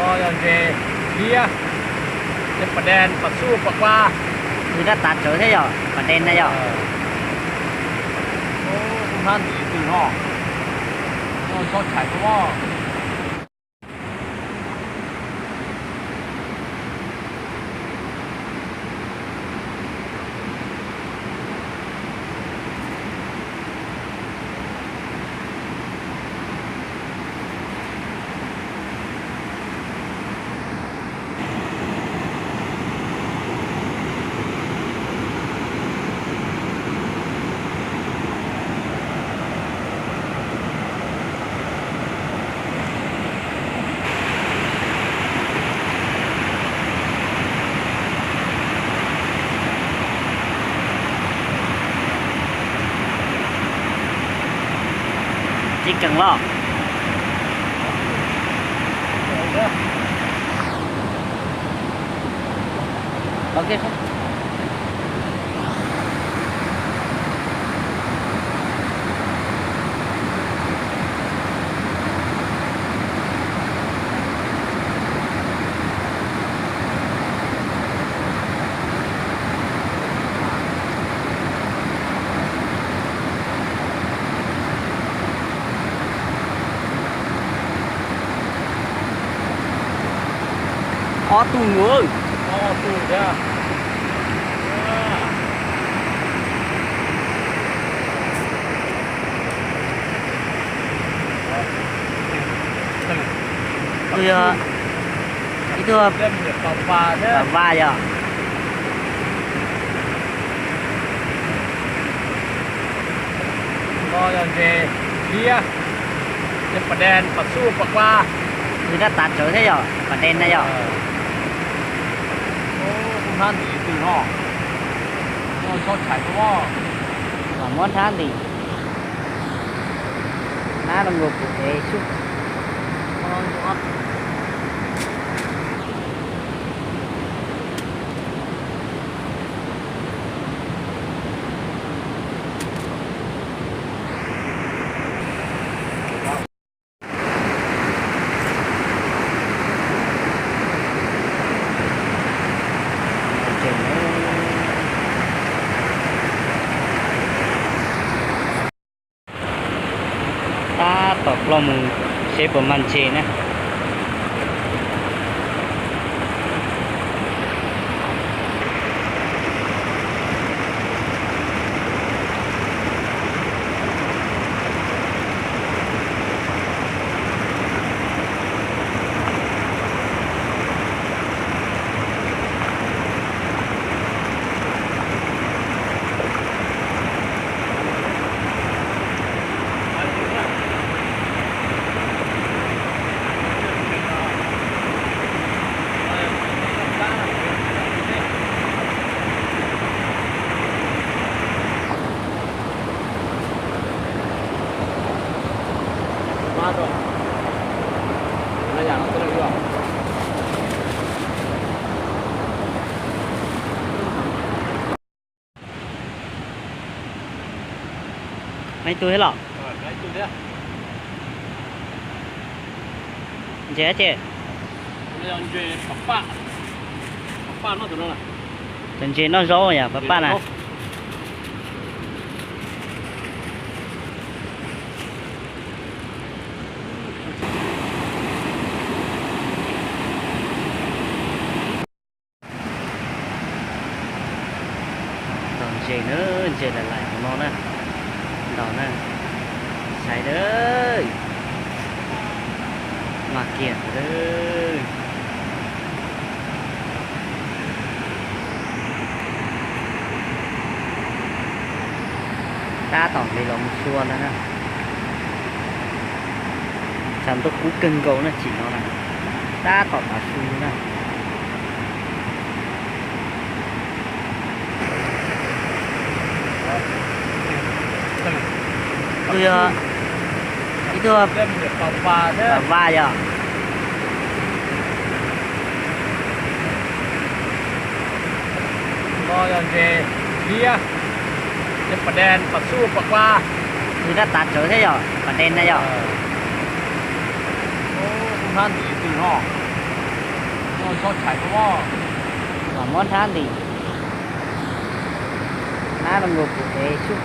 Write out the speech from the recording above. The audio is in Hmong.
Yog ntses liab, ces pas dej pas xuj pas qua. Nws rab tav tsawv thiab yog pas dej na yog. Kuj hnab ntim twg ho, no tsob chais koj mog. Tsis keej los. Ob tug nkaus. Ob tug thiab. Tus yog ib tug pas vas yog. No yog ntses liab, ces pas dej pas xuj pas qua. Nws rab tav tsawv thiab yog pas dej na yog. Kuj hnab ntim twg ho, no tsob chais koj mog. Muab hnab ntim. Hnab no nkaus kuv ev xwb. Tab tom ploj mus seb puas mag ntses na. Ib tug thiab los? Ntses dab tsi? Cov ntses noj zaub yom, pas paj na. Ntaus ntses na, ntses lais lais hauv no na. Ntaus na, saib na, mag kiag ntawd. Tab tom nqis los mus xyuas ntag na. Tshav ntuj kub kawg nkaus na, tsim no na. Tab tom tav su na. Tus yog ib tug pas vas yog. No yog ntses liab, ces pas dej pas xuj pas qua. Nws rab tav tsawv thiab yog pas dej na yog. Kuj hnab ntim twg ho, Tso tshais ko, mam muab hnab ntim, hnab no nkaus kuv ev xwb.